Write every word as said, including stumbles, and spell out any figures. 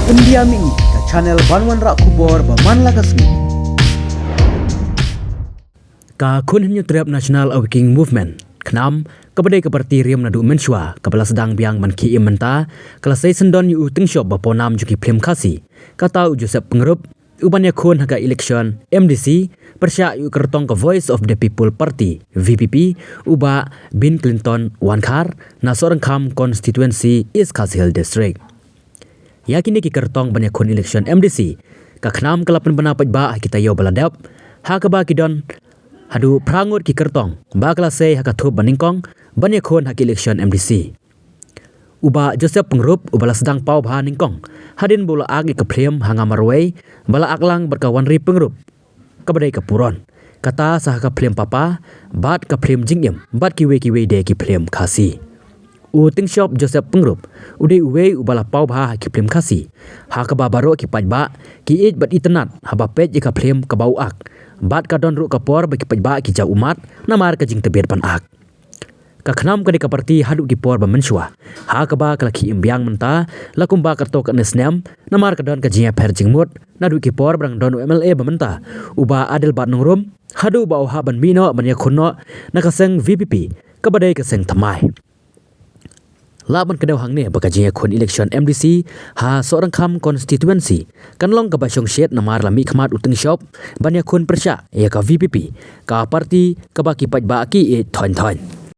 India Mihngi, ka channel ban wanrah khubor ba man la ka sngi. Ka Khun Hynñiewtrep National Awakening Movement, KHNAM, kaba dei ka parti riam naduh mynshuwa kaba la sdang biang ban khie im mynta, ka la sei syndon ïa u tyngshop ba pawnam jong ki phlim Khasi, kata u Joseph Pyngrope, u ban ïakhun ha ka election M D C pyrshah ïa u kyrtong ka Voice of the People Party, V P P, u Bah Binclinton Wankhar, na Sohryngkham Constituency, East Khasi Hills District. Ïa kine ki kyrtong ban ïakhun election M D C, ka KHNAM ka la pynbna paidbah ha ki taïew ba la dep, ha kaba ki don haduh phra ngut ki kyrtong ba ka la sei ha ka thup ba nyngkong ban ïakhun ha ka election M D C. U Bah Joseph Pyngrope, uba la sdang paw bha nyngkong hadien ba u la ak ïa ka phlim Ha Nga Marwei, ba la ak lang bad ka Wanri Pyngrope, kaba dei ka puron, kata sa ha ka phlim Papa bad ka phlim Jingim bad kiwei kiwei de ki phlim Khasi. U tyngshop Joseph Pyngrope u dei uwei uba la paw bha ha ki phlim Khasi, ha kaba baroh ki paidbah ki ïeit bad itynnad haba peit ïa ka phlim kaba u ak, bad ka don ruh ka por ba ki paidbah ki jaw ummat namar ka jingtbit ban ak. Ka KHNAM ka dei ka parti haduh ki por ba mynshuwa, ha kaba ka la khie im biang mynta la kumba katto katne snem, namar ka don ka jingïapher jingmut naduh ki por ba dang don u M L A ba mynta, u Bah Adelbert Nongrum, haduh ba u hap ban mih noh ban ïakhun noh na ka seng V P P, kaba dei ka seng thymmai. Lah ban kdew hangne ba ka jingïakhun election M D C ha Sohryngkham Constituency kan long kaba shongshit namar la mih khmat u tyngshop ban ïakhun pyrshah ïa ka V P P, ka parti kaba ki paidbah ki ïeit thoiñ thoiñ.